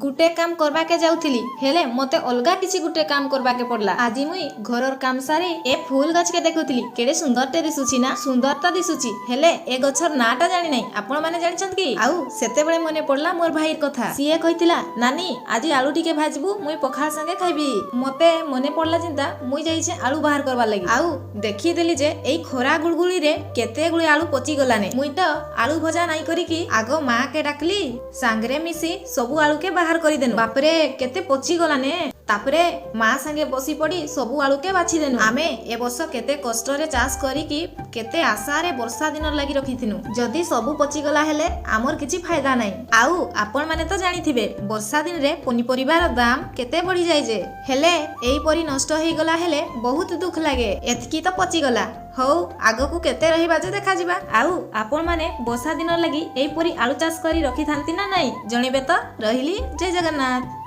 ଗୁଟେ କାମ କରବାକେ ଯାଉଥିଲି, ହେଲେ ମତେ ଅଲଗା କିଛି ଗୁଟେ କାମ କରବାକେ ପଡଲା। ଆଜି ମୁଇଁ ଘରର କାମ ସାରି ଏ ଫୁଲ ଗଛକେ ଦେଖୁଥିଲି। କେଡେ ସୁନ୍ଦରଟେ ଦିଶୁଛି ନା? ସୁନ୍ଦର ତ ଦିଶୁଛି, ହେଲେ ଏ ଗଛର ନାଁଟା ଜାଣି ନାହିଁ। ଆପଣ ମାନେ ଜାଣିଛନ୍ତି କି? ଆଉ ସେତେବେଳେ ମନେ ପଡିଲା ମୋର ଭାଇର କଥା। ସିଏ କହିଥିଲା, "ନାନୀ, ଆଜି ଆଳୁ ଟିକେ ଭାଜିବୁ, ମୁଇଁ ପଖାଳ ସାଙ୍ଗେ ଖାଇବି।" ମତେ ମନେ ପଡିଲା ଚିନ୍ତା, ମୁଇଁ ଯାଇଛି ଆଳୁ ବାହାର କରବାର ଲାଗି। ଆଉ ଦେଖିଦେଲି ଯେ ଏଇ ଖରା ଗୁଳଗୁଳିରେ କେତେ ଗୁଳି ଆଳୁ ପଚି ଗଲାନେ। ମୁଇଁ ତ ଆଳୁ ଭଜା ନାଇଁ କରିକି ଆଗ ମା କେ ଡାକଲି। ସାଙ୍ଗରେ ମିଶି ସବୁ ଆଳୁକେ ବାହାର କରିଦେନୁ। ବାପରେ, କେତେ ପଚି ଗଲାନେ! ତାପରେ ମା ସାଙ୍ଗେ ବସି ପଡି ସବୁ ଆଳୁକେ ବାଛିଦେନୁ। ଆମେ ଏ ବର୍ଷ କେତେ କଷ୍ଟରେ ଚାଷ କରିକି, କେତେ ଆଶାରେ ବର୍ଷା ଦିନର ଲାଗି ରଖିଥିନୁ। ଯଦି ସବୁ ପଚିଗଲା ହେଲେ ଆମର କିଛି ଫାଇଦା ନାହିଁ। ଆଉ ଆପଣ ମାନେ ତ ଜାଣିଥିବେ, ବର୍ଷା ଦିନରେ ପନିପରିବାର ଦାମ କେତେ ବଢିଯାଏ ଯେ। ହେଲେ ଏଇପରି ନଷ୍ଟ ହେଇଗଲା ହେଲେ ବହୁତ ଦୁଃଖ ଲାଗେ। ଏତିକି ତ ପଚିଗଲା, ହଉ, ଆଗକୁ କେତେ ରହିବା ଯେ ଦେଖାଯିବା। ଆଉ ଆପଣ ମାନେ ବର୍ଷା ଦିନ ଲାଗି ଏଇପରି ଆଳୁ ଚାଷ କରି ରଖିଥାନ୍ତି ନା ନାଇଁ, ଜଣେଇବେ ତ। ରହିଲି, ଜୟ ଜଗନ୍ନାଥ।